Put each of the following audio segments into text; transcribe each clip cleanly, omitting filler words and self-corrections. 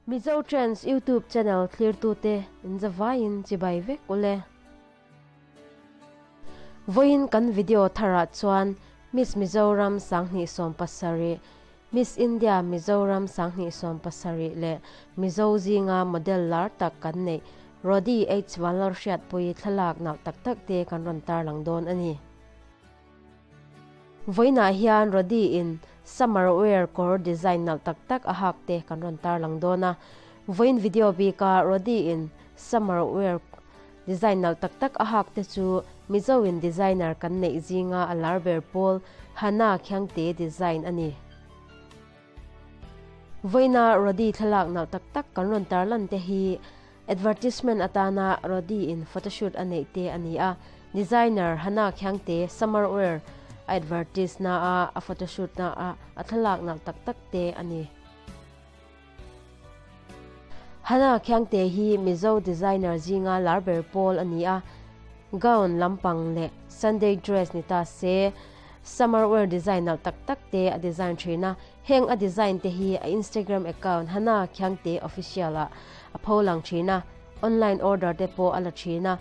Mizo Trends YouTube channel thlirtute in zavaiin chibai vek ule. Vawiin kan video tharah chuan Miss Mizoram 2017, Miss India Mizoram 2017 leh Mizo zinga model lar tak kan neih Rody H Vanlalhriatpui thlalak nalh tak tak te kan rawn tarlang dawn a ni. Vawiinah hian Rody in summer wear kawr design nalh tak tak a hak te kan rawn tarlang dawn a. Vawiin video bika Rody in summer wear design nalh tak tak a hak te chu Mizo in designer kan neih zinga a lar ber pawl Hannah Khiangte design a ni. Vawiina Rody thlalak nalh tak tak kan rawn tarlan te hi Advertisement atana Rody in photoshoot a neih te a ni a, designer Hannah Khiangte summer wear a advertise na a a photoshoot na a a thlalak nalh tak tak te a ni. Hannah Khiangte hi Mizo designer zinga lar ber pawl a ni a, gown lampang leh Sunday dress ni ta se summer wear design nalh tak tak te a design thin a, Heng a design te hi a Instagram account Hannah Khiangte Official ah a pho lang thin a, online order te pawh a la thin a.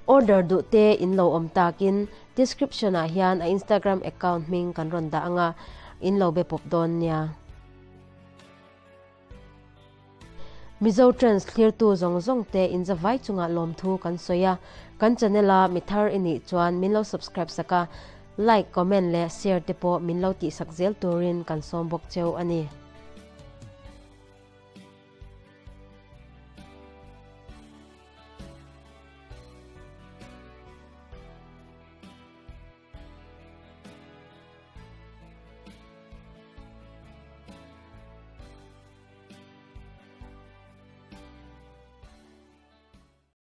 Order duh te in lo awm takin description ah hian a Instagram account hming kan rawn dah anga in lo be pawp dawn nia. Mizo Trends thlirtu zawng zawng te in zavai chungah lawmthu kan sawi a, kan channel a mi thar i nih chuan min lo subscribe sak a, like, comment leh share te pawh min lo tihsak zel turin kan sawm bawk cheu a ni.